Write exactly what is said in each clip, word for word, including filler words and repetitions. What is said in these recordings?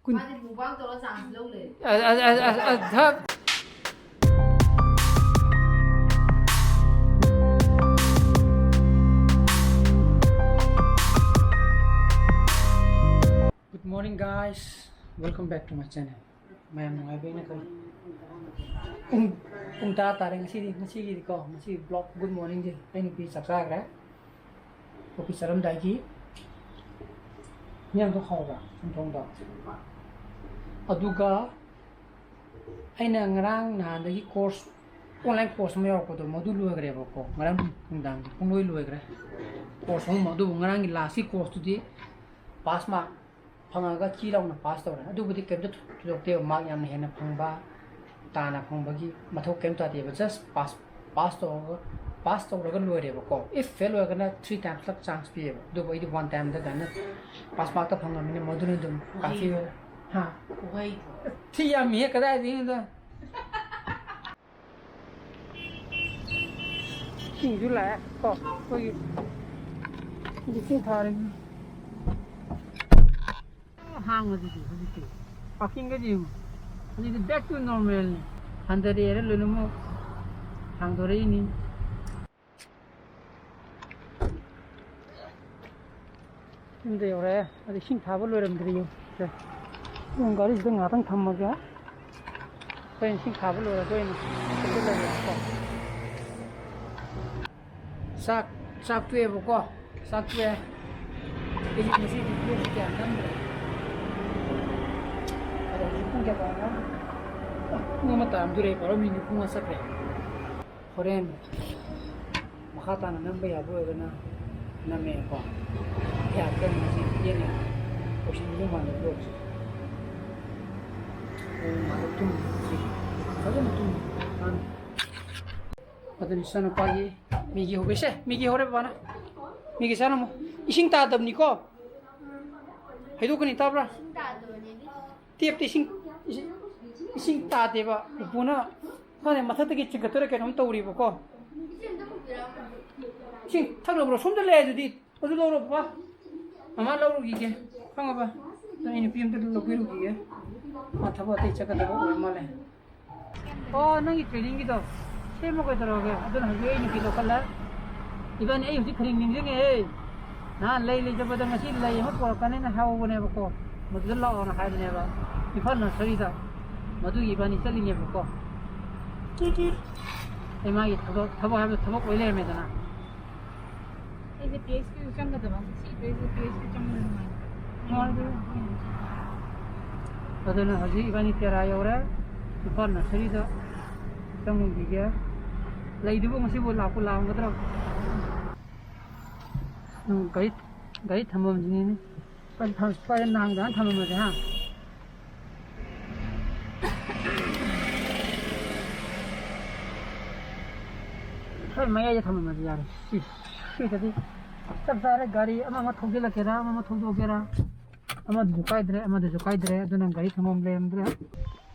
ꯀꯨꯟ꯫ ꯃꯥꯗꯤ ꯃꯨꯛꯕꯥꯡ ꯇꯧꯔ ꯆꯥꯟꯁ ꯂꯧ ꯂꯩꯔꯦ꯫ ꯑ, ꯑ, ꯑ, ꯑ, ꯑ, ꯙꯞ꯫ Good morning, guys. Welcome back to my channel. ꯃꯌꯥꯝ ꯅꯨꯡꯉꯥꯏꯕꯤꯅ ꯈꯜꯂꯤ꯫ ꯄꯨꯡ, ꯄꯨꯡ ꯇꯔꯥ ꯇꯥꯔꯦ ꯉꯁꯤꯗꯤ, ꯉꯁꯤꯒꯤꯗꯤꯀꯣ, ꯉꯁꯤ vlog good morningꯁꯦ ꯑꯩ ꯅꯨꯄꯤ ꯆꯥꯛ ꯆꯥꯈ꯭ꯔꯦ꯫ ꯑꯣꯐꯤꯁ ꯆꯠꯂꯝꯗꯥꯏꯒꯤ ꯏꯟꯖꯥꯡꯗꯣ ꯍꯥꯎꯕ꯭ꯔꯥ? ꯆꯝꯊꯣꯡꯗꯣ꯫ ꯑꯗꯨꯒ ꯑꯩꯅ ꯉꯔꯥꯡ ꯅꯍꯥꯟꯗꯒꯤ course, online course ꯑꯃ ꯌꯥꯎꯔꯛꯄꯗꯣ, ꯃꯗꯨ ꯂꯣꯏꯈ꯭ꯔꯦꯕꯀꯣ꯫ ꯉꯔꯥꯡ ꯅꯨꯡꯗꯥꯡꯗꯤ ꯄꯨꯡꯂꯣꯏ ꯂꯣꯏꯈ꯭ꯔꯦ꯫ Course ꯑꯍꯨꯝ, ꯑꯗꯨꯕꯨ ꯉꯔꯥꯡꯒꯤ lastꯀꯤ courseꯇꯨꯗꯤ pass mark ꯐꯪꯉꯒ ꯆꯤ ꯂꯥꯎꯅ pass ꯇꯧꯔꯦ꯫ ꯑꯗꯨꯕꯨꯗꯤ ꯀꯩꯝꯇ ꯊꯣꯏꯗꯣꯛꯇꯦꯕ, mark ꯌꯥꯝꯅ ꯍꯦꯟꯅ ꯐꯪꯕ, ꯇꯥꯅ ꯐꯪꯕꯒꯤ ꯃꯊꯧ ꯀꯩꯝ ꯇꯥꯗꯦꯕ꯫ Just pass, pass ꯇꯧꯔꯒ, pass ꯇꯧꯔꯒ ꯂꯣꯏꯔꯦꯕꯀꯣ꯫ If fail ꯑꯣꯏꯔꯒꯅ three times ꯂꯛ chance ꯄꯤꯌꯦꯕ꯫ ꯑꯗꯨꯕꯨ ꯑꯩꯗꯤ one timeꯗ ꯑꯗꯨꯃꯥꯏꯅ pass markꯇ ꯐꯪꯉꯕꯅꯤꯅ ꯃꯗꯨꯅ ꯑꯗꯨꯝ ꯀꯥꯐꯤ ꯑꯣꯏꯔꯦ꯫ ꯍꯥ? ꯎꯍꯩꯗꯣ꯫ ꯊꯤ ꯌꯥꯝꯃꯤꯍꯦ, ꯀꯗꯥꯏꯗꯒꯤꯅꯣꯗ꯫ ꯏꯁꯤꯡꯁꯨ ꯂꯥꯛꯑꯦ ꯀꯣ, ꯑꯩꯈꯣꯏꯒꯤ ꯏꯁꯤꯡ ꯊꯥꯔꯤꯕꯅꯤ꯫ ꯍꯥꯡꯉꯁꯤꯗꯤ ꯍꯧꯖꯤꯛꯇꯤ꯫ Parkingꯒꯗꯤ ꯌꯦꯡꯉꯨ꯫ ꯍꯧꯖꯤꯛꯇꯤ back to normalꯅꯤ꯫ ꯍꯟꯊꯔꯛꯑꯦꯅ ꯂꯣꯏꯅꯃꯛ ꯍꯥꯡꯗꯣꯔꯛꯏꯅꯤ꯫ ꯌꯨꯝꯗ ꯌꯧꯔꯛꯑꯦ꯫ ꯑꯗ ꯏꯁꯤꯡ ꯊꯥꯕ ꯂꯣꯏꯔꯝꯗ꯭ꯔꯤꯌꯦ꯫ ꯁꯦ꯫ ꯌꯨꯝ ꯒꯥꯔꯤꯁꯤꯗ ꯉꯥꯏꯍꯥꯛꯇꯪ ꯊꯝꯃꯒꯦ꯫ ꯑꯩꯈꯣꯏꯅ ꯏꯁꯤꯡ ꯊꯥꯕ ꯂꯣꯏꯔꯒ ꯑꯣꯏꯅ ꯆꯠꯂꯒꯦꯀꯣ꯫ ꯆꯥꯛ, ꯆꯥꯛ ꯇꯣꯛꯑꯦꯕꯀꯣ꯫ ꯆꯥꯛ ꯇꯣꯛꯑꯦ꯫ ꯑꯩꯁꯦ ꯉꯁꯤꯗꯤ ꯕ꯭ꯂꯣꯛꯁꯦ ꯀꯌꯥ ꯅꯝꯗ꯭ꯔꯦ꯫ ꯑꯗꯣ ꯍꯧꯖꯤꯛ ꯄꯨꯡ ꯀꯌꯥ ꯇꯥꯔꯒꯦ? ꯄꯨꯡ ꯑꯃ ꯇꯥꯔꯝꯗꯣꯔꯦ, ꯕꯥꯔꯣ ꯃꯤꯅꯤꯠ ꯅꯤꯐꯨ ꯃꯉꯥ ꯆꯠꯈ꯭ꯔꯦ꯫ ꯍꯣꯔꯦꯟ ꯃꯈꯥ ꯇꯥꯅ ꯅꯝꯕ ꯌꯥꯕ ꯑꯣꯏꯔꯒꯅ ꯅꯝꯃꯦꯀꯣ꯫ ꯌꯥꯗ꯭ꯔꯒꯅ ꯉꯁꯤ ꯄꯦꯟꯅ ꯂꯣꯏꯁꯤꯟꯕꯤꯗꯧ ꯃꯥꯟꯕ ꯕ꯭ꯂꯣꯛꯁꯦ꯫ ꯃꯥꯗꯣ ꯇꯨꯝꯗ꯭ꯔꯤ ꯍꯧꯖꯤꯛ꯫ ꯐꯖꯅ ꯇꯨꯝꯗ꯭ꯔꯤ꯫ ꯃꯥꯅ ꯑꯗꯨꯅꯤ ꯏꯆꯥꯅꯨꯄꯥꯒꯤ ꯃꯦꯒꯤ ꯍꯧꯕꯤꯁꯦ꯫ ꯃꯦꯒꯤ ꯍꯧꯔꯦ ꯕꯕꯥꯅ꯫ ꯃꯦꯒꯤ ꯆꯥꯔꯝꯃꯣ꯫ ꯏꯁꯤꯡ ꯇꯥꯗꯕꯅꯤꯀꯣ꯫ ꯍꯩꯗꯣꯛꯀꯅꯤ, ꯇꯥꯕ꯭ꯔꯥ? ꯏꯁꯤꯡ ꯇꯥꯗꯕꯅꯦ꯫ ꯇꯦꯞꯇ ꯏꯁꯤꯡ, ꯏꯁꯤꯡ, ꯏꯁꯤꯡ ꯇꯥꯗꯦꯕ꯫ ꯄꯨꯄꯨꯅ ꯈꯪꯗꯦ, ꯃꯊꯛꯇꯒꯤ ꯆꯤꯡꯈꯠꯇꯣꯏꯔꯥ ꯀꯩꯅꯣꯝ ꯇꯧꯔꯤꯕꯀꯣ꯫ ꯏꯁꯤꯡ ꯑꯝꯇ ꯄꯨꯕꯤꯔꯛꯑꯝꯃꯣ꯫ ꯏꯁꯤꯡ ꯊꯛꯅꯕ꯭ꯔꯣ? ꯁꯣꯝꯗ ꯂꯩ ꯑꯗꯨꯗꯤ꯫ ꯑꯗꯨ ꯂꯧꯔꯣ ꯕꯕꯥ꯫ ꯃꯃꯥ ꯂꯧꯔꯨꯈꯤꯒꯦ꯫ ꯈꯪꯉꯕ? ꯑꯩ ꯅꯨꯄꯤ ꯑꯝꯇ ꯂꯧꯕꯤꯔꯨꯈꯤꯒꯦ꯫ ꯃꯥ ꯊꯕꯛ ꯑꯇꯩ ꯆꯠꯀꯗꯕ ꯑꯣꯏꯔ ꯃꯥꯜꯂꯦ꯫ ꯑꯣ, ꯅꯪꯒꯤ trainingꯒꯤꯗꯣ ꯁꯦꯝꯃꯣ ꯀꯩꯗꯧꯔꯒꯦ? ꯑꯗꯨꯅ ꯍꯧꯖꯤꯛ ꯑꯩ ꯅꯨꯄꯤ ꯂꯧꯈꯠꯂꯦ꯫ ꯏꯕꯥꯅꯤ, ꯑꯩ ꯍꯧꯖꯤꯛ ꯈꯔꯤꯡ ꯅꯤꯡꯁꯤꯡꯉꯦ꯫ ꯅꯍꯥꯟ ꯂꯩ ꯂꯩꯖꯕꯗ ꯉꯁꯤ ꯂꯩ ꯑꯃ ꯄꯨꯔꯛꯀꯅꯦꯅ ꯍꯥꯏꯍꯧꯕꯅꯦꯕꯀꯣ꯫ ꯃꯗꯨꯗ ꯂꯥꯛꯑꯣꯅ ꯍꯥꯏꯕꯅꯦꯕ꯫ ꯏꯝꯐꯥꯜ nurseryꯗ꯫ ꯃꯗꯨꯒꯤ ꯏꯕꯥꯅꯤ ꯆꯠꯂꯤꯅꯦꯕꯀꯣ꯫ ꯑꯩ ꯃꯥꯒꯤ ꯊꯕꯛ, ꯊꯕꯛ ꯍꯥꯏꯕꯗꯣ ꯊꯕꯛ ꯑꯣꯏ ꯂꯩꯔꯝꯃꯦꯗꯅ꯫ ꯑꯩꯁꯦ PHPꯁꯨ ꯆꯪꯒꯗꯕ꯫ ꯁꯤ PHP, PHP ꯆꯪꯕꯗ ꯅꯨꯡꯉꯥꯏꯇꯦ꯫ ꯅꯨꯡꯉꯥꯏꯇꯦ꯫ ꯑꯗꯨꯅ ꯍꯧꯖꯤꯛ ꯏꯕꯥꯅꯤ ꯇꯦꯔꯥ ꯌꯧꯔꯦ꯫ ꯏꯝꯐꯥꯜ nurseryꯗ ꯆꯪꯉꯨꯈꯤꯒꯦ꯫ ꯂꯩꯗꯨꯕꯨ ꯉꯁꯤꯕꯨ ꯂꯥꯛꯄꯨ ꯂꯥꯛꯑꯝꯒꯗ꯭ꯔꯣ? ꯎꯝ, ꯒꯥꯔꯤ, ꯒꯥꯔꯤ ꯊꯝꯐꯝꯁꯤꯅꯤꯅꯦ꯫ ꯁ꯭ꯋꯥꯏꯗ ꯊꯝ-, ꯁ꯭ꯋꯥꯏꯗ ꯅꯥꯝꯗꯅ ꯊꯝꯃꯝꯃꯁꯦ, ꯍꯥ? ꯁ꯭ꯋꯥꯏ ꯃꯌꯥꯏꯗ ꯊꯝꯃꯝꯃꯁꯦ, ꯌꯥꯔꯦ꯫ ꯁꯤ, ꯁꯤꯗꯗꯤ ꯆꯞ ꯆꯥꯔꯦ꯫ ꯒꯥꯔꯤ ꯑꯃ ꯑꯃ ꯊꯧꯖꯤꯜꯂꯛꯀꯦꯔꯥ, ꯑꯃ ꯑꯃ ꯊꯧꯗꯣꯛꯀꯦꯔꯥ, ꯑꯃꯗꯨꯁꯨ ꯀꯥꯏꯗ꯭ꯔꯦ, ꯑꯃꯗꯨꯁꯨ ꯀꯥꯏꯗ꯭ꯔꯦ꯫ ꯑꯗꯨꯅ ꯒꯥꯔꯤ ꯊꯝꯐꯝ ꯂꯩꯔꯝꯗ꯭ꯔꯦ꯫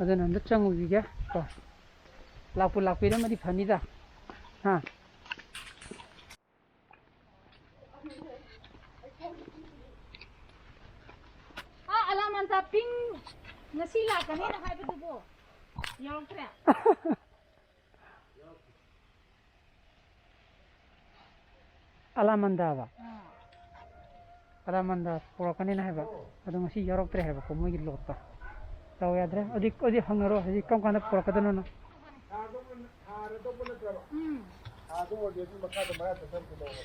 ꯑꯗꯨꯅ ꯑꯝꯇ ꯆꯪꯉꯨꯈꯤꯒꯦ ꯀꯣ꯫ ꯂꯥꯛꯄꯨ ꯂꯥꯛꯄꯤꯔꯝꯃꯗꯤ ꯐꯅꯤꯗ꯫ ꯍꯥ? ꯑꯥ, ꯑꯂꯥꯃꯟꯗ ꯄꯤꯡ ꯉꯁꯤ ꯂꯥꯛꯀꯅꯤꯅ ꯍꯥꯏꯕꯗꯨꯕꯨ ꯌꯥꯎꯔꯛꯇ꯭ꯔꯦ? ꯑꯂꯥꯃꯟꯗꯕ? ꯑꯥ꯫ ꯑꯂꯥꯃꯟꯗ ꯄꯨꯔꯛꯀꯅꯤꯅ ꯍꯥꯏꯕ꯫ ꯑꯗꯣ ꯉꯁꯤ ꯌꯥꯎꯔꯛꯇ꯭ꯔꯦ ꯍꯥꯏꯕꯀꯣ, ꯃꯣꯏꯒꯤ ꯂꯣꯠꯇꯣ꯫ ꯗꯥꯎ ꯌꯥꯗ꯭ꯔꯦ꯫ ꯍꯧꯖꯤꯛ, ꯍꯧꯖꯤꯛ ꯍꯪꯅꯔꯣ, ꯍꯧꯖꯤꯛ ꯀꯔꯝ ꯀꯥꯟꯗ ꯄꯨꯔꯛꯀꯗꯣꯏꯅꯣꯅ꯫ ꯊꯥꯗꯧꯕ ꯅꯠꯇ꯭ꯔꯕ? ꯎꯝ꯫ ꯊꯥꯗꯧ ꯑꯣꯏꯔꯗꯤ ꯑꯗꯨꯝ ꯃꯈꯥꯗ ꯃꯔꯥ ꯆꯠꯊꯔꯛꯀꯦ ꯇꯧꯕ꯫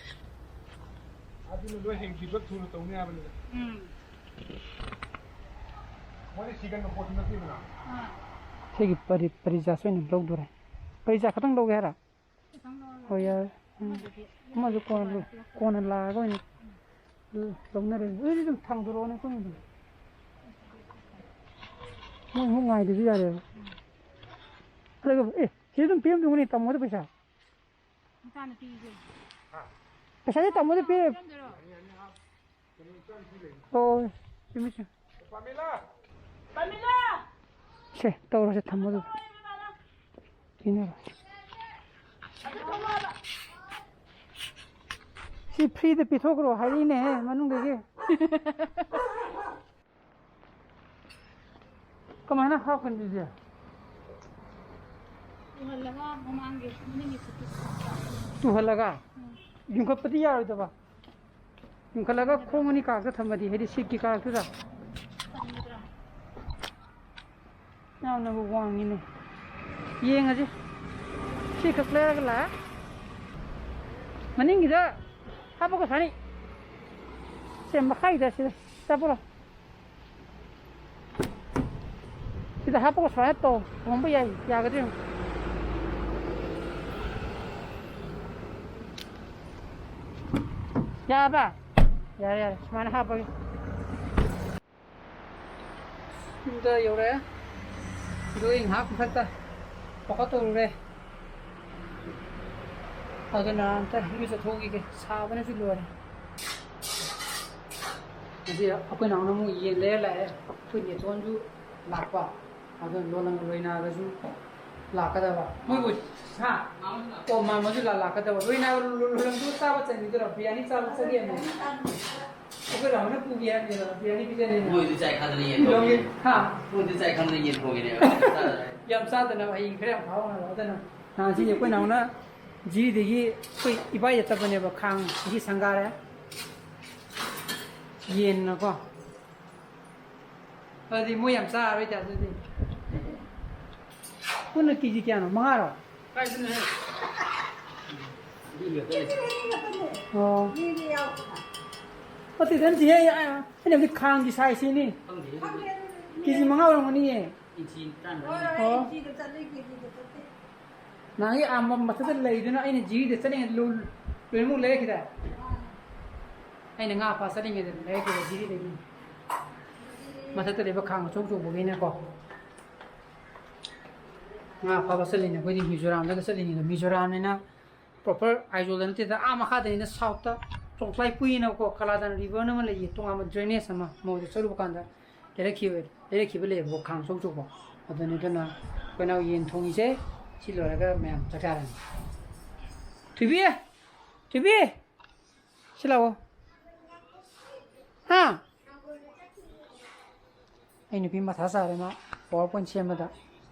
ꯑꯗꯨꯅ ꯂꯣꯏ ꯍꯌꯦꯡ ꯗꯤꯕ꯭ꯂꯞ ꯊꯨꯅ ꯇꯧꯅꯤ ꯍꯥꯏꯕꯅꯤꯗ꯫ ꯎꯝ꯫ ꯃꯣꯏꯗꯤ ꯁꯤꯒꯟꯕ ꯄꯣꯠꯇꯨ ꯅꯠꯇꯦꯗꯅ꯫ ꯑꯥ꯫ ꯁꯤꯒꯤ ꯄꯔꯤ-, ꯄꯔꯤꯖꯥꯁ ꯑꯣꯏꯅ ꯂꯧꯗꯣꯔꯦ꯫ ꯄꯔꯤꯖꯥ ꯈꯛꯇꯪ ꯂꯧꯒꯦ ꯍꯥꯏꯔ? ꯈꯤꯇꯪ ꯂꯧꯔꯒ ꯍꯣꯏ, ꯌꯥꯔꯦ꯫ ꯎꯝ꯫ ꯑꯃꯗꯨꯗꯤ ꯑꯃꯁꯨ ꯀꯣꯟꯅ ꯂꯧ-, ꯀꯣꯟꯅ ꯂꯥꯛꯑꯒ ꯑꯣꯏꯅ ꯂꯧꯅꯔꯁꯤ꯫ ꯑꯗꯨꯗꯤ ꯑꯗꯨꯝ ꯊꯥꯡꯗꯣꯔꯛꯑꯣꯅꯦ, ꯑꯩꯈꯣꯏꯅ ꯑꯗꯨꯝ꯫ ꯃꯣꯏ ꯑꯃꯨꯛ ꯉꯥꯏꯗꯁꯨ ꯌꯥꯔꯦꯕ꯫ ꯑꯗꯨꯒ, ꯑꯦ, ꯁꯤ ꯑꯗꯨꯝ ꯄꯤꯔꯝꯗꯧꯅꯤ ꯇꯥꯃꯣꯗ ꯄꯩꯁꯥ꯫ ꯃꯆꯥꯅꯨꯄꯤꯁꯦ꯫ ꯄꯩꯁꯥꯁꯦ ꯇꯥꯃꯣꯗ ꯄꯤꯔꯦ꯫ ꯄꯤꯔꯝꯗꯣꯏꯔꯣ? ꯑꯣ, ꯆꯨꯝꯃꯤ, ꯆꯨꯝꯃꯤ꯫ ꯄꯥꯃꯦꯂꯥ! ꯄꯥꯃꯦꯂꯥ! ꯁꯦ, ꯇꯧꯔꯁꯦ, ꯊꯝꯃꯣ ꯑꯗꯨꯗꯤ꯫ ꯄꯤꯅꯔꯣ꯫ ꯁꯤ freeꯗ ꯄꯤꯊꯣꯛꯈ꯭ꯔꯣ ꯍꯥꯏꯔꯤꯅꯦꯍꯦ, ꯃꯅꯨꯡꯗꯒꯤ꯫ ꯀꯃꯥꯏꯅ ꯍꯥꯞꯀꯅꯤ ꯑꯗꯨꯗꯤ? ꯇꯨꯍꯜꯂꯒ ꯃꯃꯥꯡꯒꯤ ꯃꯅꯤꯡꯒꯤ ꯈꯨꯠꯇꯨ ꯇꯨꯍꯜꯂꯒ? ꯎꯝ꯫ ꯌꯨꯡꯈꯠꯄꯗꯤ ꯌꯥꯔꯣꯏꯗꯕ? ꯌꯨꯡꯈꯠꯂꯒ ꯈꯣꯡ ꯑꯅꯤ ꯀꯥꯔꯛꯇ ꯊꯝꯃꯗꯤ, ꯍꯥꯏꯗꯤ ꯁꯤꯠꯀꯤ ꯀꯥꯔꯛꯇꯨꯗ꯫ ꯆꯟꯒꯗ꯭ꯔꯥ? ꯌꯥꯝꯅꯕꯨ ꯋꯥꯡꯉꯤꯅꯦ꯫ ꯌꯦꯡꯉꯁꯤ꯫ ꯁꯤ ꯈꯛ ꯂꯩꯔꯒ ꯂꯥꯛꯑꯦ꯫ ꯃꯅꯤꯡꯒꯤꯗ ꯍꯥꯞꯄꯒ ꯁꯥꯅꯤ꯫ ꯁꯦ ꯃꯈꯥꯒꯤꯗ ꯁꯤꯗ ꯆꯠꯄ꯭ꯔꯣ? ꯁꯤꯗ ꯍꯥꯞꯄꯒ ꯁꯨꯃꯥꯏꯅ ꯇꯧ꯫ ꯊꯣꯡꯕ ꯌꯥꯏ꯫ ꯌꯥꯒꯗ꯭ꯔ ꯌꯦꯡꯉꯨ꯫ ꯌꯥꯔꯕ? ꯌꯥꯔꯦ, ꯌꯥꯔꯦ꯫ ꯁꯨꯃꯥꯏꯅ ꯍꯥꯞꯄꯒꯦ꯫ ꯌꯨꯝꯗ ꯌꯧꯔꯛꯑꯦ꯫ ꯑꯗꯨ ꯑꯩ ꯉꯥꯏꯍꯥꯛ ꯃꯊꯛꯇ ꯋꯥꯛꯑꯥꯎꯠ ꯇꯧꯔꯨꯔꯦ꯫ ꯑꯗꯨꯅ ꯑꯝꯇ ꯏꯔꯨꯖꯊꯣꯛꯈꯤꯒꯦ꯫ ꯁꯥꯕꯅꯁꯨ ꯂꯣꯏꯔꯦ꯫ ꯉꯁꯤ ꯑꯩꯈꯣꯏ ꯅꯥꯎꯅ ꯑꯃꯨꯛ ꯌꯦꯟ ꯂꯩꯔ ꯂꯥꯛꯑꯦ꯫ ꯑꯩꯈꯣꯏ ꯅꯦꯇꯣꯟꯁꯨ ꯂꯥꯛꯄ꯫ ꯑꯗꯨ ꯂꯣꯂꯝꯒ ꯂꯣꯏꯅꯥꯒꯁꯨ ꯂꯥꯛꯀꯗꯕ꯫ ꯃꯣꯏꯕꯨ, ꯍꯥ? ꯑꯣ, ꯃꯥ ꯃꯁꯨ ꯂꯥꯛ-, ꯂꯥꯛꯀꯗꯕ꯫ ꯂꯣꯏꯅꯥ ꯂꯣ-, ꯂꯣꯂꯝꯗꯨ ꯆꯥꯕ ꯆꯪꯈꯤꯗꯣꯏꯔꯣ? ꯕꯤꯔꯌꯥꯅꯤ ꯆꯥꯕ ꯆꯪꯈꯤꯕꯅꯦ꯫ ꯑꯩꯈꯣꯏ ꯔꯥꯍꯨꯜꯅ ꯄꯨꯒꯦ ꯍꯥꯏꯕꯅꯦꯕ, ꯕꯤꯔꯌꯥꯅꯤ ꯄꯤꯖꯅꯤꯅ꯫ ꯃꯣꯏꯗꯤ ꯆꯥꯏ ꯈꯪꯗꯅ ꯌꯦꯟ ꯊꯣꯡꯉꯦ꯫ ꯍꯥ? ꯃꯣꯏꯗꯤ ꯆꯥꯏ ꯈꯪꯗꯅ ꯌꯦꯟ ꯊꯣꯡꯉꯦꯅꯦꯕ꯫ ꯌꯥꯝ ꯆꯥꯗꯅꯕ, ꯍꯌꯦꯡ ꯈꯔ ꯌꯥꯝ ꯐꯥꯎꯅꯕ ꯑꯗꯨꯅ꯫ ꯅꯍꯥꯟ ꯁꯤꯁꯦ ꯑꯩꯈꯣꯏ ꯅꯥꯎꯅ ꯖꯤꯔꯤꯗꯒꯤ ꯑꯩꯈꯣꯏ ꯏꯕꯥꯏ ꯆꯠꯇꯕꯅꯦꯕ, ꯈꯥꯡ ꯉꯁꯤ ꯁꯪꯒꯥꯔꯦ꯫ ꯌꯦꯟꯅꯀꯣ꯫ ꯑꯗꯨꯗꯤ ꯃꯣꯏ ꯌꯥꯝ ꯆꯥꯔꯣꯏꯗ ꯑꯗꯨꯗꯤ꯫ ꯄꯨꯟꯅ ꯀꯦꯖꯤ ꯀꯌꯥꯅꯣ? ꯃꯉꯥꯔꯣ? ꯀꯥꯏꯗꯅꯣꯍꯦ? ꯑꯣ꯫ ꯑꯇꯩꯗ ꯅꯠꯇꯦꯍꯦ, ꯑꯩꯅ ꯍꯧꯖꯤꯛ ꯈꯥꯡꯒꯤ ꯁꯥꯏꯖꯁꯤꯅꯤ꯫ ꯈꯪꯗꯦꯍꯦ꯫ ꯀꯦꯖꯤ ꯃꯉꯥ ꯑꯣꯏꯔꯝꯒꯅꯤꯌꯦ꯫ ꯏꯟꯆꯤ ꯇꯔꯥꯃꯉꯥ꯫ ꯑꯣ꯫ ꯅꯍꯥꯟꯒꯤ ꯑꯥ ꯃ-, ꯃꯊꯛꯇ ꯂꯩꯗꯨꯅ ꯑꯩꯅ ꯖꯤꯔꯤꯗ ꯆꯠꯂꯤꯉꯩꯗ ꯂꯣ-, ꯂꯣꯏꯅꯃꯛ ꯂꯩꯔꯛꯈꯤꯗꯥꯏ? ꯑꯩꯅ ꯉꯥ ꯐꯥ ꯆꯠꯂꯤꯉꯩꯗ ꯂꯩꯔꯛꯈꯤꯕ ꯖꯤꯔꯤꯗꯒꯤ꯫ ꯃꯊꯛꯇ ꯂꯩꯕ ꯈꯥꯡ ꯑꯆꯧ ꯑꯆꯧꯕꯈꯩꯅꯀꯣ꯫ ꯉꯥ ꯐꯥꯕ ꯆꯠꯂꯤꯅꯦ ꯑꯩꯈꯣꯏꯗꯤ ꯃꯤꯖꯣꯔꯥꯝꯗꯒ ꯆꯠꯂꯤꯅꯤꯗꯣ꯫ ꯃꯤꯖꯣꯔꯥꯝꯅꯤꯅ proper ꯑꯥꯏꯖꯣꯜꯗ ꯅꯠꯇꯦꯗ, ꯑꯥ ꯃꯈꯥꯗꯅꯤꯅ, ꯁꯥꯎꯠꯇ ꯆꯣꯡꯊ꯭ꯔꯥꯏ ꯄꯨꯏꯅꯀꯣ, ꯀꯂꯥꯗꯥꯟ ꯔꯤꯚꯔꯅ ꯑꯃ ꯂꯩꯌꯦ, ꯇꯣꯉꯥꯟꯕ drainage ꯑꯃ, ꯃꯣꯏꯗ ꯆꯠꯂꯨꯕ ꯀꯥꯟꯗ ꯂꯩꯔꯛꯈꯤꯕ, ꯂꯩꯔꯛꯈꯤꯕ ꯂꯩꯌꯦꯕꯀꯣ, ꯈꯥꯡ ꯑꯆꯧ ꯑꯆꯧꯕ꯫ ꯑꯗꯨꯅꯤ, ꯑꯗꯨꯅ ꯑꯩꯈꯣꯏꯅ ꯌꯦꯟ ꯊꯣꯡꯉꯤꯁꯦ ꯁꯤ ꯂꯣꯏꯔꯒ ꯃꯌꯥꯝ ꯆꯥꯛ ꯆꯥꯔꯅꯤ꯫ ꯊꯣꯏꯕꯤ! ꯊꯣꯏꯕꯤ! ꯁꯤ ꯂꯥꯛꯑꯣ꯫ ꯍꯥ? ꯑꯩ ꯅꯨꯄꯤ ꯃꯊꯥ ꯁꯥꯔꯦ ꯃꯥ꯫ ꯄꯋꯥꯔ ꯄꯣꯏꯟ ꯁꯦꯝꯕꯗ꯫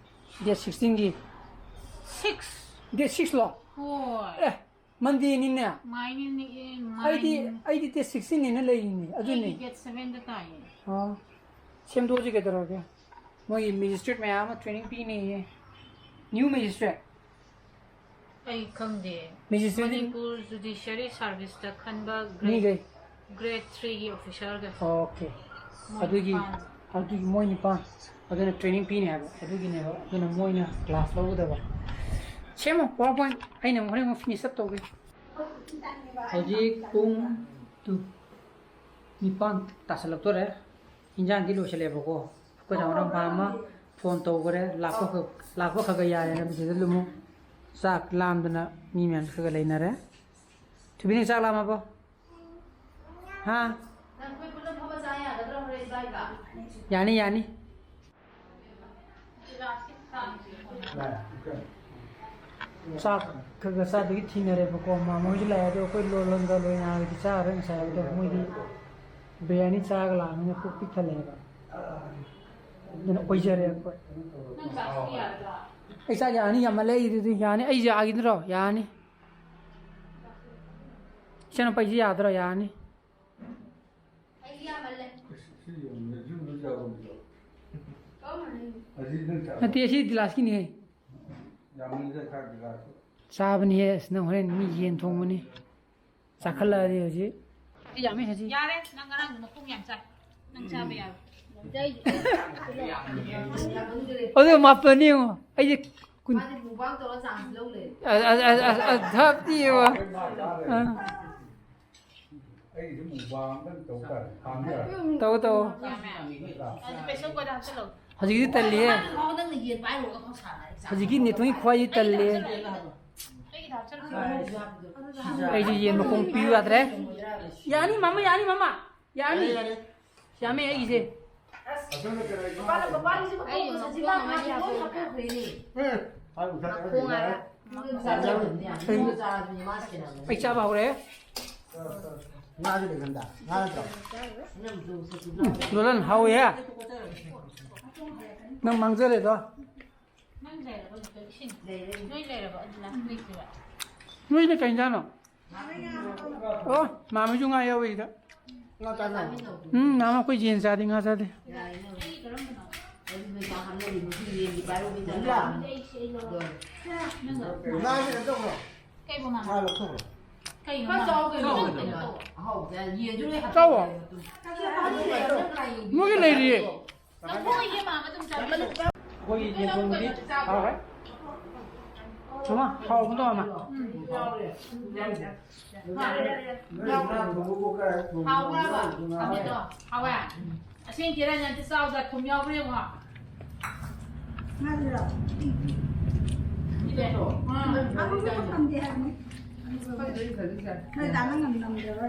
ꯗꯦꯠ ꯁꯤꯛꯁꯇꯤꯟꯒꯤ꯫ ꯁꯤꯛꯁ꯫ ꯗꯦꯠ ꯁꯤꯛꯁꯂꯣ? ꯍꯣꯏ꯫ ꯑꯦ, ꯃꯟꯗꯦꯅꯤꯅꯦ꯫ ꯃꯥꯏꯅꯤꯅꯦ꯫ ꯑꯩꯗꯤ ꯑꯩꯗꯤ ꯗꯦꯠ ꯁꯤꯛꯁꯇꯤꯟꯅꯦꯅ ꯂꯩꯔꯤꯅꯦ꯫ ꯑꯗꯨꯅꯦ꯫ ꯑꯩꯒꯤ ꯗꯦꯠ ꯁꯚꯦꯟꯗ ꯇꯥꯏꯌꯦ꯫ ꯑꯥ, ꯁꯦꯝꯗꯣꯛꯑꯁꯤ ꯀꯩꯗꯧꯔꯒꯦ? ꯃꯣꯏꯒꯤ ꯃꯦꯖꯤꯁꯇ꯭ꯔꯦꯠ ꯃꯌꯥꯝ ꯑꯃ ꯇ꯭ꯔꯦꯅꯤꯡ ꯄꯤꯅꯦꯌꯦ꯫ New magistrate. ꯑꯩ ꯈꯪꯗꯦ꯫ ꯃꯦꯖꯤꯁꯇ꯭ꯔꯦꯠ ꯃꯅꯤꯄꯨꯔ ꯖꯨꯗꯤꯁꯤꯌꯔꯤ ꯁꯥꯔꯚꯤꯁꯇ ꯈꯟꯕ ꯃꯤꯈꯩ꯫ ꯒ꯭ꯔꯦꯗ ꯊ꯭ꯔꯤꯒꯤ ꯑꯣꯐꯤꯁꯔꯒ꯫ ꯑꯣꯀꯦ꯫ ꯃꯣꯏ ꯑꯗꯨꯒꯤ ꯅꯤꯄꯥꯟ꯫ ꯑꯗꯨꯒꯤ ꯃꯣꯏ ꯅꯤꯄꯥꯟ꯫ ꯑꯗꯨꯅ ꯇ꯭ꯔꯦꯅꯤꯡ ꯄꯤꯅꯤ ꯍꯥꯏꯕ꯫ ꯑꯗꯨꯒꯤꯅꯦꯕ꯫ ꯑꯗꯨꯅ ꯃꯣꯏꯅ ꯀ꯭ꯂꯥꯁ ꯂꯧꯒꯗꯕ꯫ ꯁꯦꯝꯃꯣ ꯄꯋꯥꯔ ꯄꯣꯏꯟ꯫ ꯑꯩꯅ ꯑꯃꯨꯛ ꯍꯣꯔꯦꯟ ꯑꯃꯨꯛ ꯐꯤꯅꯤꯁ ꯑꯞ ꯇꯧꯒꯦ꯫ ꯍꯧꯖꯤꯛ ꯄꯨꯡ ꯇꯨ ꯅꯤꯄꯥꯟ ꯇꯥꯁꯜꯂꯛꯇꯣꯔꯦ꯫ ꯏꯟꯖꯥꯡꯗꯤ ꯂꯣꯏꯁꯜꯂꯦꯕꯀꯣ꯫ ꯑꯩꯈꯣꯏ ꯗꯥ ꯍꯣꯔꯝꯕ ꯑꯃ ꯐꯣꯟ ꯇꯧꯈ꯭ꯔꯦ꯫ ꯂꯥꯛꯄ ꯈ-, ꯂꯥꯛꯄ ꯈꯔ ꯈꯔ ꯌꯥꯔꯦꯅ ꯃꯁꯤꯗ ꯑꯗꯨꯝ ꯆꯥꯛ ꯂꯥꯝꯗꯅ ꯃꯤ ꯃꯌꯥꯝ ꯈꯔ ꯈꯔ ꯂꯩꯅꯔꯦ꯫ ꯊꯣꯏꯕꯤ, ꯅꯪ ꯆꯥꯛ ꯂꯥꯝꯃꯕꯣ? ꯍꯥ? ꯅꯪ ꯑꯩꯈꯣꯏ ꯄꯨꯟꯅ ꯐꯝꯃ ꯆꯥ ꯌꯥꯒꯗ꯭ꯔꯣ ꯍꯣꯔꯦꯟ ꯏꯕꯥꯏꯒ? ꯌꯥꯅꯤ, ꯌꯥꯅꯤ꯫ ꯆꯥꯛ ꯈꯔ ꯈꯔ ꯆꯥꯗꯒꯤ ꯊꯤꯅꯔꯦꯕꯀꯣ꯫ ꯃꯥꯃ ꯍꯣꯏꯁꯨ ꯂꯥꯛꯑꯦ, ꯑꯗꯣ ꯑꯩꯈꯣꯏ ꯂꯣꯂꯣꯟꯒ ꯂꯣꯏꯅꯥꯒꯗꯤ ꯆꯥꯔꯔꯣꯏ꯫ ꯉꯁꯥꯏ ꯍꯥꯏꯕꯗꯣ ꯃꯣꯏꯗꯤ ꯕꯤꯔꯌꯥꯅꯤ ꯆꯥꯔꯒ ꯂꯥꯛꯑꯕꯅꯤꯅ ꯄꯨꯛ ꯄꯤꯛ ꯊꯜꯂꯦꯕ꯫ ꯑꯗꯨꯅ ꯑꯣꯏꯖꯔꯦ ꯑꯩꯈꯣꯏ꯫ ꯑꯩ ꯆꯥꯛ ꯌꯥꯅꯤ, ꯌꯥꯝꯃꯜꯂꯦ ꯑꯩꯗꯨꯗꯤ꯫ ꯌꯥꯅꯤ, ꯑꯩ ꯌꯥꯈꯤꯗ꯭ꯔꯣ? ꯌꯥꯅꯤ꯫ ꯏꯆꯟꯅꯨꯄꯥ, ꯑꯩꯁꯦ ꯌꯥꯗ꯭ꯔꯣ? ꯌꯥꯅꯤ꯫ ꯅꯠꯇꯦ, ꯑꯁꯤ ꯒꯤꯂꯥꯁꯀꯤꯅꯤꯍꯦ꯫ ꯆꯥꯕꯅꯤꯍꯦ꯫ ꯑꯁ, ꯅꯪ ꯍꯣꯔꯦꯟ ꯃꯤ ꯌꯦꯟ ꯊꯣꯡꯕꯅꯤ꯫ ꯆꯥꯈꯠꯂꯛꯑꯗꯤ ꯍꯧꯖꯤꯛ꯫ ꯌꯥꯝꯃꯤ ꯍꯧꯖꯤꯛ꯫ ꯌꯥꯔꯦ, ꯅꯪ ꯉꯔꯥꯡ ꯃꯈꯣꯡ ꯌꯥꯝ ꯆꯥꯏ꯫ ꯅꯪ ꯆꯥꯕ ꯌꯥꯔꯣꯏ꯫ ꯑꯗꯨ ꯃꯥꯄꯟꯅꯤ ꯌꯦꯡꯉꯣ꯫ ꯑꯩꯗꯤ ꯀꯨꯟ꯫ ꯃꯥꯗꯤ ꯃꯨꯛꯕꯥꯡ ꯇꯧꯔ ꯆꯥꯟꯁ ꯂꯧ ꯂꯩꯔꯦ꯫ ꯑ-, ꯑ-, ꯑ-, ꯑ-, ꯑ-, ꯊꯞꯇꯤ ꯌꯦꯡꯉꯣ꯫ ꯑ꯫ ꯑꯩꯒꯤꯁꯨ ꯃꯨꯛꯕꯥꯡ ꯑꯝꯇꯪ ꯇꯧ ꯇꯥꯔꯦ꯫ ꯄꯥꯝꯗ꯭ꯔꯥ? ꯇꯧ, ꯇꯧ꯫ ꯌꯥꯝꯃꯦ꯫ ꯑꯗꯨ ꯄ꯭ꯔꯦꯁꯔ ꯀꯨꯀꯔꯗ ꯍꯥꯞꯆꯤꯜꯂꯣ꯫ ꯍꯧꯖꯤꯛꯀꯤꯗꯤ ꯇꯜꯂꯤꯍꯦ꯫ ꯃꯥ ꯅꯪꯅ ꯌꯦꯟ ꯄꯥꯏꯔꯨꯔꯒ ꯐꯥꯎ ꯁꯥꯟꯅꯔꯦ꯫ ꯍꯧꯖꯤꯛꯀꯤ ꯅꯦꯇꯣꯟꯒꯤ ꯈ꯭ꯋꯥꯏꯗꯤ ꯇꯜꯂꯦ꯫ ꯑꯩꯒꯤꯗ ꯍꯥꯞꯆꯤꯜꯂꯣ꯫ ꯑꯩꯁꯨ ꯌꯦꯟ ꯃꯈꯣꯡ ꯄꯤꯌꯨ ꯌꯥꯗ꯭ꯔꯦ꯫ ꯌꯥꯅꯤ ꯃꯥꯃ, ꯌꯥꯅꯤ ꯃꯥꯃ꯫ ꯌꯥꯅꯤ꯫ ꯌꯥꯝꯃꯦ ꯑꯩꯒꯤꯁꯦ꯫ ꯃꯄꯥꯅ, ꯃꯄꯥꯒꯤꯁꯨ ꯃꯈꯣꯡ ꯄꯨꯁꯤꯁꯤ ꯃꯥ ꯃꯥꯒꯤ ꯂꯣꯏ ꯍꯥꯞꯄꯨꯈ꯭ꯔꯦꯅꯦ꯫ ꯍꯥꯏꯕꯨ ꯈꯔ ꯈꯔ ꯌꯥꯔꯦ꯫ ꯃꯈꯣꯡ ꯆꯥꯔꯕꯅꯤꯅ꯫ ꯃꯈꯣꯡ ꯆꯥꯔꯕꯅꯤꯅ ꯃꯥ ꯁꯦꯟꯅꯕꯅꯦ꯫ ꯑꯩ ꯆꯥꯕ ꯍꯧꯔꯦ꯫ ꯉꯥꯁꯨ ꯂꯩꯔꯝꯗ꯫ ꯉꯥ ꯅꯠꯇ꯭ꯔꯣ? ꯂꯣꯂꯟ ꯍꯥꯎꯋꯦꯍꯦ꯫ ꯅꯪ ꯃꯥꯡꯖꯔꯦꯗꯣ꯫ ꯅꯪ ꯂꯩꯔꯕ ꯅꯠꯇ꯭ꯔꯣ? ꯏꯁꯤꯡ? ꯅꯣꯏ ꯂꯩꯔꯕ? ꯑꯗꯨ ꯂꯥꯛ ꯂꯩꯇ꯭ꯔꯤꯕ? ꯅꯣꯏꯅ ꯀꯩ ꯏꯟꯖꯥꯡꯅꯣ? ꯑꯣ, ꯃꯥꯃꯤꯁꯨ ꯉꯥ ꯌꯥꯎꯋꯤ ꯁꯤꯗ꯫ ꯉꯥ ꯆꯥꯅꯕ꯫ ꯎꯝ, ꯃꯥꯃ ꯑꯩꯈꯣꯏ ꯌꯦꯟ ꯆꯥꯗꯦ, ꯉꯥ ꯆꯥꯗꯦ꯫ ꯑꯩ ꯀꯔꯝꯕꯅꯣ? ꯑꯗꯨ ꯃꯩꯁꯥ ꯍꯥꯞꯅꯔꯤꯕ ꯌꯦꯟꯒꯤ ꯄꯥꯏꯔꯨꯕ ꯆꯠꯂꯦ꯫ ꯑꯩ, ꯑꯩ ꯂꯧꯔꯣ꯫ ꯅꯪꯅ ꯉꯥ ꯀꯩꯅꯣ ꯇꯧꯈ꯭ꯔꯣ꯫ ꯀꯩꯕꯨ ꯃꯥꯃ? ꯉꯥ ꯂꯧꯊꯣꯛꯈ꯭ꯔꯣ꯫ ꯀꯩꯅꯣ ꯈꯔ ꯃꯥꯃ? ꯆꯥꯎ ꯀꯩꯅꯣ꯫ ꯀꯩꯅꯣ ꯇꯧꯋꯣ꯫ ꯑꯍꯥꯎꯕꯗ ꯌꯦꯟꯁꯨ ꯂꯣꯏ ꯍꯥꯞꯆꯤꯜꯂꯦ ꯆꯥꯎꯋꯣ꯫ ꯑꯗꯨꯝ꯫ ꯃꯣꯏꯒꯤ ꯂꯩꯔꯤꯌꯦ꯫ ꯂꯧꯊꯣꯛꯑꯣ, ꯏꯕꯦꯝꯃ, ꯑꯗꯨꯝ ꯆꯥꯕꯤꯌꯨ꯫ ꯑꯩꯈꯣꯏꯒꯤ ꯌꯦꯟ ꯊꯣꯡꯕꯗꯤ ꯍꯥꯎꯔꯦ꯫ ꯃꯃꯥ, ꯍꯥꯎꯕꯗꯣ ꯃꯃꯥ꯫ ꯎꯝ, ꯌꯥꯎꯔꯦ꯫ ꯌꯥꯎꯔꯦ꯫ ꯍꯥꯎꯕ꯭ꯔꯕ? ꯊꯝꯃꯦꯗꯣ? ꯍꯥꯎꯋꯦ? ꯑꯁꯦꯡ ꯀꯦꯔꯥ ꯅꯪ ꯆꯥꯎꯗ ꯊꯨꯝ ꯌꯥꯎꯕ꯭ꯔꯥ ꯌꯦꯡꯉꯣ꯫ ꯉꯥꯗꯨꯔꯣ? ꯏꯕꯦꯝꯃ꯫ ꯑꯥ꯫ ꯑꯃꯨꯛꯇ ꯊꯝꯗꯦ ꯍꯥꯏꯕꯅꯤ꯫ ꯅꯣꯏ ꯗꯥꯅ ꯉꯝ ꯉꯝꯗ꯭ꯔꯕ?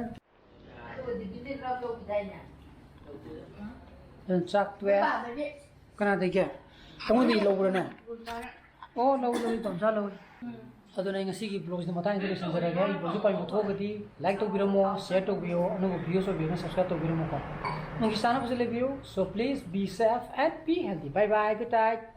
ꯆꯥꯛ ꯇꯣꯛꯑꯦ꯫ ꯀꯅꯥꯗꯒꯤ? ꯑꯩꯉꯣꯟꯗꯒꯤ ꯂꯧꯕ꯭ꯔꯥꯅꯦ? ꯑꯣ, ꯂꯧꯏ, ꯂꯧꯏ, ꯇꯣꯝꯆꯥ ꯂꯧꯏ꯫ ꯑꯗꯨꯅ ꯑꯩ ꯉꯁꯤꯒꯤ vlogꯁꯤꯗ ꯃꯇꯥꯡꯁꯤꯗ ꯂꯣꯏꯁꯤꯟꯖꯔꯒꯦ꯫ ꯑꯩ vlogꯁꯤ ꯄꯥꯝꯕꯤꯕ ꯊꯣꯛꯑꯒꯗꯤ like ꯇꯧꯕꯤꯔꯝꯃꯣ, share ꯇꯧꯕꯤꯌꯣ, ꯑꯅꯧꯕ views ꯑꯣꯏꯕꯤꯔꯒꯅ subscribe ꯇꯧꯕꯤꯔꯝꯃꯣꯀꯣ꯫ ꯅꯪꯒꯤ ꯆꯥꯅꯕꯁꯨ ꯂꯩꯕꯤꯌꯨ꯫ So please be safe and be healthy. Bye bye, good night.